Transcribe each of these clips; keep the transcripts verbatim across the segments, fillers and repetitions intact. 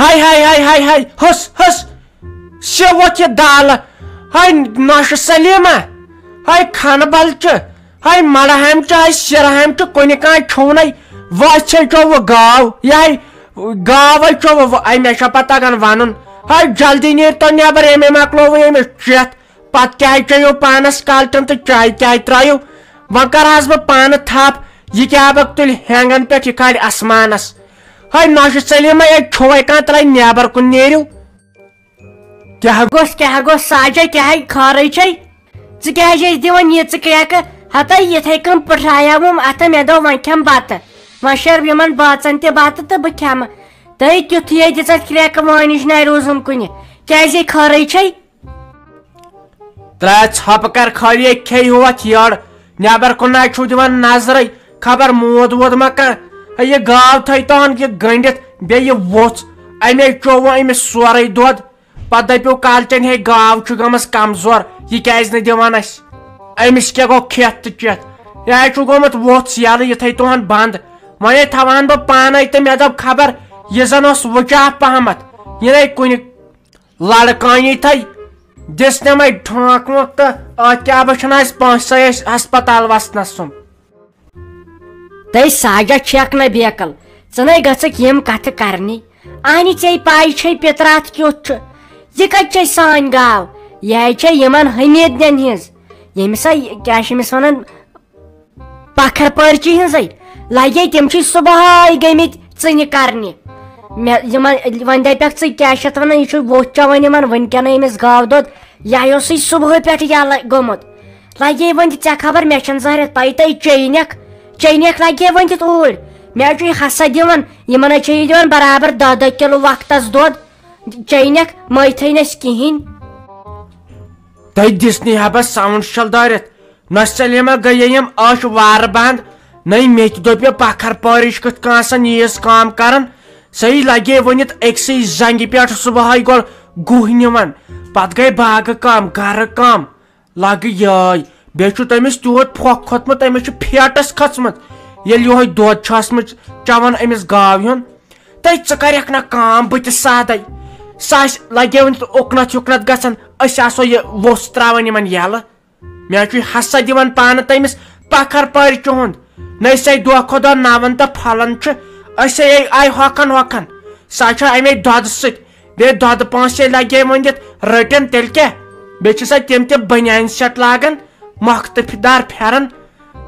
ہاے ہاے ہاے ہاے ہاے، ہس ہس، سیوت یہِ دالہٕ۔ ہاے نۄشہِ سلیمہ، ہاے کھنہٕ بلچہِ، ہاے مڑہامچہِ، ہاے سرہامچہِ، کُنہِ کانٛہہ چھُونَے۔ وۄنۍ ژھے چوٚوٕ گاو، یہِ ہاے گاوَے چوٚوٕ۔ وۄنۍ مےٚ چھا پتہٕ تگان ونُن؟ ہاے جلدی نیر تو نٮ۪بر، ییٚمے مۄکلووٕ ییٚمِس چٮ۪تھ۔ پتہٕ کیٛازِ چیٚیِو پانس کالچن تہٕ چاے کیٛازِ ترٛایِو؟ وۄنۍ کرٕ حظ بہٕ پانہٕ تھپھ، یہِ کیٛاہ بکھ تُلہِ ہینگن پٮ۪ٹھ، یہِ کھالہِ آسمانس۔ ہاے نۄشہِ سلیمہ، ییٚتہِ چھُوے کانٛہہ، ترٛاے نٮ۪بر کُن نیٖرِو۔ کیٛاہ گوٚژھ، کیٛاہ گوٚژھ ساجا، کیٛاہ خٲرٕے چھے؟ ژٕ کیٛازِ ٲسۍ دِوان یہِ ژٕ کرٛٮ۪کہٕ؟ ہتا یِتھَے کٔنۍ پٔٹھرایاوُم اَتھٕ، مےٚ دوٚپ وۄنۍ کھٮ۪مہٕ بتہٕ۔ وۄنۍ شیرٕ یِمن بٲژن تہِ بتہٕ تہٕ بہٕ کھٮ۪مہٕ۔ تہٕ تیُتھُے دِژ اَتھ کرٛٮ۪کہٕ وٲنِج نَرِ روٗزُم کُنہِ۔ کیٛازِ خٲرٕے چھے؟ ترٛےٚ ژھۄپہٕ کر خٲلی، کھیٚیہِ ہوتھ یٔڑ۔ نٮ۪بر کُن نہ چھُو دِوان نظرٕے، خبر موٗد ووٗد ما کانٛہہ۔ ہے، یہِ گاو تھٲے تہن یہِ گٔنڈِتھ، بیٚیہِ یہِ ووٚژھ، اَمے چوٚو وۄنۍ أمِس سورُے دۄد۔ پتہٕ دٔپِو کالچن، ہے، گاو چھُ گٔمٕژ کمزور، یہِ کیٛازِ نہٕ دِوان اَسہِ؟ أمِس کیٛاہ گوٚو کھٮ۪تھ تہٕ چٮ۪تھ؟ یہِ حظ چھُ گوٚمُت ووٚژھ یَلہٕ، یِتھَے تُہن بنٛد۔ وۄنۍ ہے تھاوان بہٕ پانے تہٕ مےٚ دوٚپ خبر یہِ زن اوس وٕچاپھ پہمتھ، یہِ نے کُنہِ لڑکانی تھے دِژ نمے ٹھانٛک وونٛک تہٕ اتھ کیٛاہ بہٕ چھُنہٕ اَسہِ پونٛسہٕ أسۍ ہسپتال وسنس سُم۔ تہٕ ساجا چھکھ نہ بیکل، ژٕ نے گژھکھ یِم کتھٕ کرنی۔ اہنہِ ژے پاے چھے پِتراتھ کیُتھ چھُ؟ یہِ کتہِ چھے سانۍ گاو؟ یہِ ہے چھے یِمن حمیدنٮ۪ن ہٕنٛز۔ ییٚمِس ہا یہِ، کیٛاہ چھِ أمِس ونان، پکھر پٲرچہِ ہٕنٛزٕے۔ لگے تِم چھِ صبحٲے گٔمٕتۍ ژٕنہِ کرنہِ۔ مےٚ یِمن وۄنۍ دپکھ ژٕ کیٛاہ چھِ اتھ ونان، یہِ چھُ ووٚتھ چٮ۪وان یِمن وٕنکیٚنٕے أمِس گاو دۄد۔ یہِ ہا اوسُے صبحٲے پٮ۪ٹھ یَلہٕ گوٚمُت۔ لگے وۄنۍ تہِ ژےٚ خبر، مےٚ چھَنہٕ زانٛہہ رٮ۪تھ پَیی تۄہہِ چیٚیہِ نٮ۪کھ، چیٚیہِ نٮ۪کھ لگے وۄنۍ تہِ اوٗرۍ۔ مےٚ حظ چھُ یہِ ہسا دِوان، یِمن حظ چھِ یہِ دِوان برابر دَہ دَہ کِلوٗ وقتس دۄد۔ چیٚیہِ نٮ۪کھ، مٲے تھٲے نہٕ اَسہِ کِہیٖنۍ۔ تۄہہِ دِژ نہٕ ہبس ساوُنٛڈ شل دٲرِتھ۔ نۄشہِ سلیمہ گٔیے یِم ٲش وارٕ بنٛد، نٔے مےٚ تہِ دوٚپ یہِ پکھر پٲرِش کِتھ کٔنۍ آسن ییٖژ کٲم کران۔ سۄے لگے ؤنِتھ أکسٕے زنگہِ پٮ۪ٹھ صبحٲے گۄڈٕ گُہہ نِوان، پتہٕ گٔے باغہٕ کٲم، گرٕ کٲم، لگہٕ یٲے۔ بیٚیہِ چھُ تٔمِس تیوٗت پھۄکھ کھوٚتمُت، أمِس چھُ پھیٹس کھٔژمٕژ، ییٚلہِ یِہوے دۄد چھُ آسمٕژ چٮ۪وان أمِس گاو ہُنٛد۔ تہٕ ژٕ کرکھ نہ کٲم، بہٕ تہِ سادے۔ سُہ آسہِ لگے ؤنِتھ اُکنتھ یُکنتھ گژھان، أسۍ آسو یہِ ووٚژھ تراوان یِمن یَلہٕ۔ مےٚ حظ چھُ یہِ ہسا دِوان پانہٕ تٔمِس پکھر پٲرچہِ ہُنٛد۔ نہ أسۍ ہے دۄہ کھۄتہٕ دۄہ نوان تہٕ پھۄلان چھِ، أسۍ ہے آے ہۄکھان ہۄکھان۔ سۄ چھےٚ امے دۄدٕ سۭتۍ، بیٚیہِ دۄدٕ پونٛسہٕ ہے لگے ؤنِتھ رٔٹِن، تیٚلہِ کیٛاہ؟ بیٚیہِ چھِ سۄ تِم تہِ بنیان سیٹ لاگان، مۄختہٕ دار پھٮ۪رن۔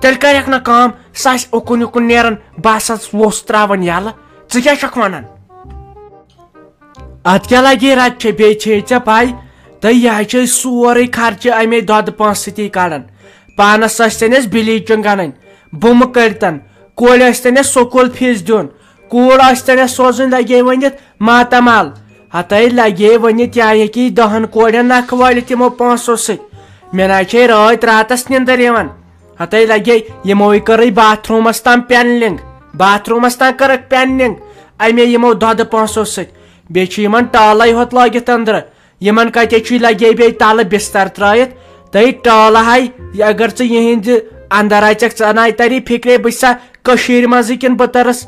تیٚلہِ کرکھ نہ کٲم، سۄ آسہِ اُکُن یُکُن نیران، بہٕ ہسا ووٚژھ تراوان یَلہٕ۔ ژٕ کیٛاہ چھکھ ونان؟ اتھ کیٛاہ لگے رتہِ چھے، بیٚیہِ چھے ژےٚ پاے، تہٕ یہِ ہا چھِ أسۍ سورُے خرچہٕ امے دۄدٕ پونٛسہٕ سۭتی کڑان۔ پانس ٲسۍ تن اسہِ بلیٖچنگ انٕنۍ، بُمہٕ کٔرۍ تن، کورِ ٲسۍ تن اسہِ سکوٗل فیٖس دیُن، کوٗر ٲسۍ تن اسہِ سوزٕنۍ، لگے ؤنِتھ ماتامال۔ ہتٲے لگے ؤنِتھ، یا ہیٚکہِ یہِ دہن کورٮ۪ن نکھٕ وٲلِتھ یِمو پونٛسو سۭتۍ۔ مےٚ نہ چھے رٲتۍ راتس نِندٕر یِوان۔ ہتٲے لگے یِموٕے کٔرٕے باتھ روٗمس تام پینلنگ، باتھ روٗمس تام کٔرٕکھ پینلنگ امے یِمو دۄدٕ پونٛسو سۭتۍ۔ بیٚیہِ چھُ یِمن ٹالے ہوت لٲگِتھ أنٛدرٕ۔ یِمن کتے چھُے لگے بیٚیہِ تلہٕ بستر ترٲیِتھ؟ تہٕ ٹالہٕ ہاے، اگر ژٕ یِہنٛدِ اندر اژکھ، ژےٚ ناے تری فکرے، بہٕ چھسا کٔشیٖرِ منٛزٕے کِنہٕ بہٕ ترس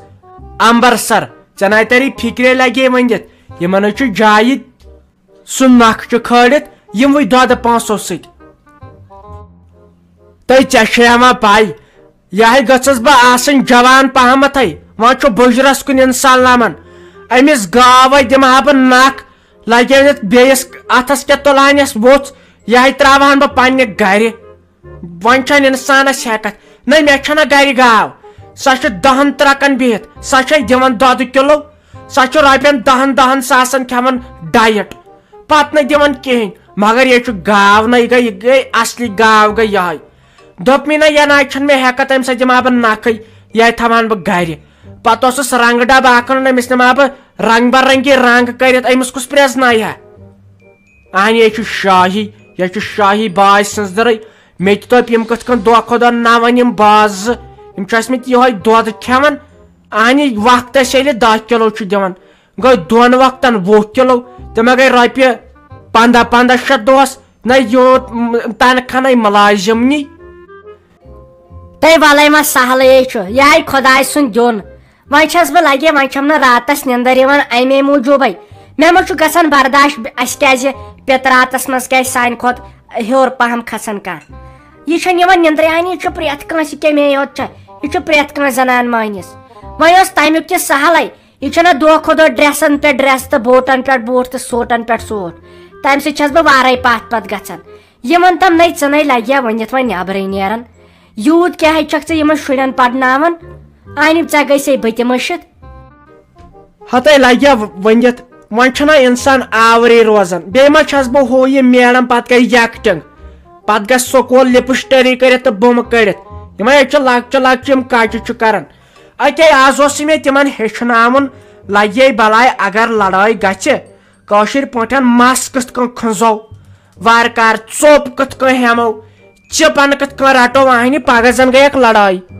امبرسر؟ ژےٚ ناے تری فکرے لگے ؤنِتھ۔ یِمن حظ چھُ جایہِ سُہ نقشہٕ کھٲلِتھ یِموٕے دۄدٕ پونٛسو سۭتۍ۔ تہٕ ژےٚ چھے ہما پاے، یہِ ہے گٔژھٕس بہٕ آسٕنۍ جوان پہمتھے۔ وۄنۍ چھُ بُجرس کُن انسان لمان۔ أمِس گاوے دِمہٕ ہا بہٕ نکھ، لگہِ أمِس بیٚیِس اتھس کیٛاہ تُلہٕ ہانس ووٚژھ، یہِ ہے ترٛاوہان بہٕ پننہِ گرِ۔ وۄنۍ چھنہٕ انسانس ہٮ۪کتھ۔ نہ، مےٚ چھنہ گرِ گاو، سۄ چھِ دہن ترکن بِہِتھ، سۄ چھے دِوان دۄدٕ کِلو، سۄ چھِ رۄپین دہن دہن ساسن کھٮ۪وان ڈایٹ، پتہٕ نہٕ دِوان کِہینۍ۔ مگر یہِ چھُ گاو نہ، یہِ گٔے، یہِ گٔے اصلی گاو گٔے یِہے۔ دوٚپ مےٚ نہ، یہِ نہ چھنہٕ مےٚ ہٮ۪کتھ، أمۍ سۭتۍ دِمہٕ ہا بہٕ نکھٕے، یہِ تھاوان بہٕ گرِ۔ پتہٕ اوسُس رنٛگہٕ ڈبہٕ اکھ اَنُن، أمِس نِمہٕ ہا بہٕ رنٛگ برنٛگی رنٛگ کٔرِتھ، أمِس کُس پرٛزناوِ ہا؟ اہن، یہِ چھُ شاہی، یہِ چھُ شاہی باج سٕنٛز دٔرٕے۔ مےٚ تہِ دوٚپ، یِم کِتھ کٔنۍ دۄہ کھۄتہٕ دۄہ نوان یِم بازٕ، یِم چھِ ٲسمٕتۍ یِہوے دۄد کھٮ۪وان۔ اہن، یہِ وقتس ییٚلہِ دَہ کِلو چھُ دِوان، گوٚو دۄن وقتن وُہ کِلو، تِمے گٔے رۄپیہِ پنٛداہ پنٛداہ شیٚتھ دۄہس۔ نہ یوٗت م-، تنخواہ نَے مُلازِم نی۔ تہٕ وَلَے وۄنۍ سہلٕے چھُ، یہِ آیہِ خۄداے سُنٛد دیُن۔ وۄنۍ چھس بہٕ لگے، وۄنۍ چھم نہٕ راتس نِندٕر یِوان امے موٗجوٗبے۔ مےٚ ما چھُ گژھان برداش، اسہِ کیازِ پیٚتہٕ راتس منٛز کیازِ سانہِ کھۄتہٕ ہیوٚر پہم کھسان کانٛہہ؟ یہِ چھنہٕ یِوان نِندرِ ہانی، یہِ چھُ پرٛٮ۪تھ کٲنٛسہِ کیٚمے یوت چھےٚ، یہِ چھُ پرٛٮ۪تھ کٲنٛسہِ زنان مٲنِس۔ وۄنۍ اوس تمیُک تہِ سہلے، یہِ چھنہ دۄہ کھۄتہٕ دۄہ ڈریسن پٮ۪ٹھ ڈریس تہٕ بوٹن پٮ۪ٹھ بوٹ تہٕ سوٹن پٮ۪ٹھ سوٹ۔ تمہِ سۭتۍ چھس بہٕ وارے پتھ پتھ گژھان۔ یِمن تم نے ژٕنے لگیا ؤنِتھ وۄنۍ نٮ۪برٕے نیران۔ یوٗت کیٛاہ چھکھ ژٕ یِمن شُرٮ۪ن پرناوان؟ اہنِم، ژےٚ گٔژھے بہٕ تہِ مٔشِتھ۔ ہتے لگیا ؤنِتھ، وۄنۍ چھُنہ انسان آورے روزان۔ بیٚیہِ ما چھس بہٕ ہُہ یہِ میڈم، پتہٕ کرِ یکٹنگ، پتہٕ گژھِ سکوٗل لپسٹری کٔرِتھ تہٕ بُمہٕ کٔڑِتھ۔ یِمے أسۍ چھِ لۄکچہِ لۄکچہِ یِم کچہِ چھِ کران۔ اکے آز اوس مےٚ تِمن ہیٚچھناوُن، لگے بلاے اگر لڑٲے گژھِ، کٲشِر پٲٹھۍ مَس کِتھ کٔنۍ کھٔنزو، وارٕ کارٕ ژوٚپ کِتھ کٔنۍ ہٮ۪مو، چِپَن کِتھ کٔنۍ رَٹو، اَہنہِ پَگاہ زَن گٔیَکھ لڑٲے۔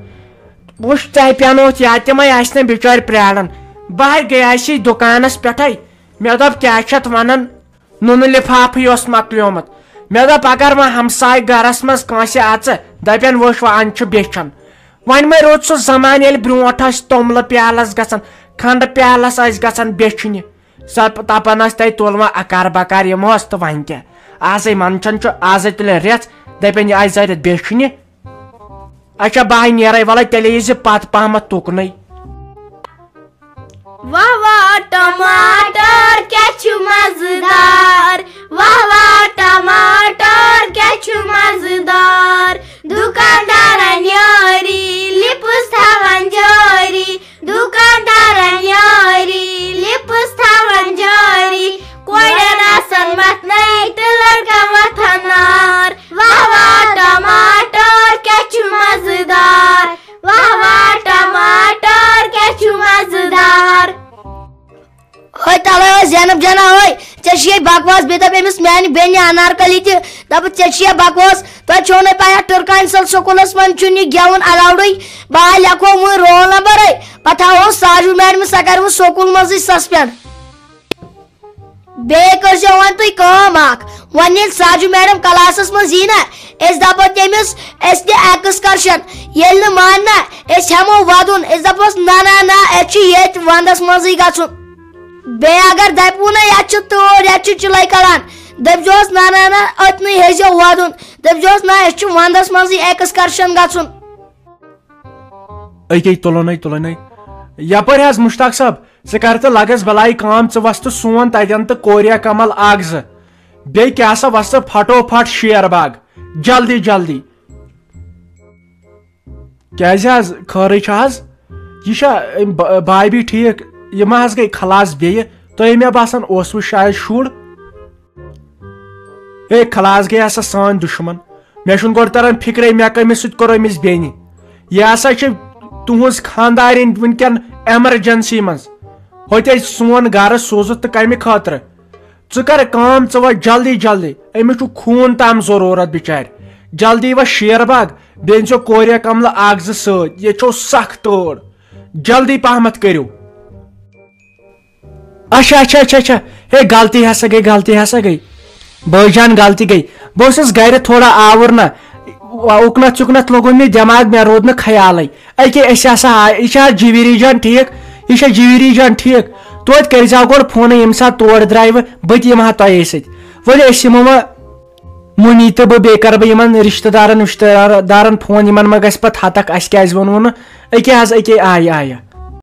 وٕچھ، ژےٚ پیٛانوتھ یا تِمَے آسہِ نہٕ بِچٲرۍ پرٛاران۔ بہٕ ہَے گٔیاسی دُکانَس پٮ۪ٹھَے، مےٚ دوٚپ، کیٛاہ چھِ اَتھ وَنان، نُنہٕ لِفافٕے اوس مۄکلیومُت۔ مےٚ دوٚپ، اگر وۄنۍ ہمسایہِ گَرَس منٛز کٲنٛسہِ اَژٕ، دَپن، وٕچھ، وۄنۍ اَنہِ چھُ بیچھان۔ وۄنۍ مہ روٗد سُہ زمانہٕ، ییٚلہِ برونٛٹھ ٲسۍ توٚملہٕ پیالس گژھان، کھنڈٕ پیالس ٲسۍ گژھان بیچھنہِ۔ سۄ پ-، دپان ٲسۍ تَتہِ، تُل وۄنۍ اکار بکار یِموس تہٕ وۄنۍ کیٛاہ؟ آزے منٛچھان چھُ، آزے تُلہِ رٮ۪ژھ، دَپن، یہِ آسہِ زٲرِتھ بیچھنہِ۔ اچھا، بہٕ ہاے نیرے، وَلے تیٚلے یی زِ پتہٕ پہمتھ تُکنُے۔ واہ واہ ٹماٹر کیٛاہ چھُ مزٕدار، واہ واہ ٹماٹر کیٛاہ چھُ مزٕدار۔ دُکاندارن یٲری، لِپٕس تھاوان جٲری، دُکاندارن یٲری، لِپٕس تھاوان جٲری۔ کورٮ۪ن آسان متھنے تہٕ لڑکن وۄتھان نار۔ واہ واہ ٹماٹر کیٛاہ چھُ مزٕدار، واہ واہ ٹماٹر کیٛاہ چھُ مزٕدار۔ ہے تلے، ہے زینب جانا، ہے، ژےٚ چھے بکواس، بیٚیہِ دپ أمِس میانہِ بیٚنہِ انارکلی تہِ، دپس، ژےٚ چھے بکواس، تۄہہِ چھو نہٕ پَیہ، ٹُرکانہِ سل سکوٗلس منٛز چھُنہٕ یہِ گٮ۪وُن allowed۔ بہٕ ہا لیکھو وۄنۍ roll number، ہے، پتہٕ ہاوو ساجوٗ میڈمہِ، سۄ کرِ وۄنۍ سکوٗل منٛزٕے suspend۔ بیٚیہِ کٔرزیو وۄنۍ تُہۍ کٲم اکھ، وۄنۍ ییٚلہِ ساجوٗ میڈم کلاسس منٛز یی نا، أسۍ دپو تٔمِس، أسۍ دِ excursion، ییٚلہِ نہٕ مانہِ نا، أسۍ ہٮ۪مو ودُن، أسۍ دپوس، نہ نہ نہ، اَسہِ چھُ ییٚتہِ ونٛدس منٛزٕے گژھُن۔ بیٚیہِ اگر دپہِ وُنا، یتھ چھِ تۭر، یتھ چھِ چِلے کڑان، دٔپزِہوس، نہ نہ نہ، أتنٕے ہیٚزیو ودُن، دٔپزِہوس، نہ، أسۍ چھِ ونٛدس منٛزٕے excursion گژھُن۔ أکے تُلُن ہے، تُلُن ہے۔ یپٲرۍ حظ مشتاق صٲب، ژٕ کر تہٕ لگس بلاے کٲم، ژٕ وس تہٕ سون تتٮ۪ن تہٕ کوریا کمل اکھ زٕ۔ بیٚیہِ کیٛاہ سا وس ژٕ پھٹو پھٹ شیر باغ، جلدی جلدی۔ کیٛازِ حظ، خٲرٕے چھا حظ؟ یہِ چھا أمۍ با-، بابی ٹھیٖک؟ یہِ ما حظ گٔے خلاص بیٚیہِ؟ تۄہہِ مےٚ باسان اوسوٕ شاید شُر۔ ہے، خلاص گٔے ہسا سٲنۍ دُشمن۔ مےٚ چھُنہٕ گۄڈٕ تران فِکرے، مےٚ کٔمِس سۭتۍ کوٚر أمِس بیٚنہِ۔ یہِ ہسا چھِ تُہٕنٛز خانٛدارِنۍ وٕنکٮ۪ن emergency منٛز۔ ہوٚتہِ اَسہِ سون گرٕ سوٗزُتھ تہٕ کَمہِ خٲطرٕ؟ ژٕ کر کٲم، ژٕ وَس جلدی جلدی، أمِس چھُ خوٗن تام ضروٗرت بِچارِ۔ جلدی وَس شیر باغ، بیٚیہِ أنۍ زیو کوریا کملہٕ اکھ زٕ سۭتۍ، ییٚتہِ چھو سخ تۭر۔ جلدی پہمتھ کٔرِو۔ اچھا، اچھا، اچھا، اچھا۔ ہے، غلطی ہسا گٔے، غلطی ہسا گٔے۔ بٲے جان، غلطی گٔے۔ بہٕ اوسُس گرِ تھوڑا آوُر نہ۔ اُکنتھ ژُکنتھ لوٚگُن مےٚ دٮ۪ماغ، مےٚ روٗد نہٕ خیالٕے۔ أکے، أسۍ ہسا آے، یہِ چھا جِویٖری جان ٹھیٖک؟ یہِ چھا جِویٖری جان ٹھیٖک؟ توتہِ کٔرۍزیو گۄڈٕ فونٕے، ییٚمہِ ساتہٕ تور درٛاے وۄنۍ، بہٕ تہِ یِمہٕ ہا تۄہے سۭتۍ۔ ؤلِو، أسۍ یِمو وۄنۍ مُنی تہٕ بہٕ، بیٚیہِ کرٕ بہٕ یِمن رِشتہٕ دارن وِشتہٕ دارن فون، یِمن ما گژھِ پتہٕ ہتکھ، اَسہِ کیازِ ووٚنوُ نہٕ؟ أکے حظ، أکے، آیہِ، آیہِ۔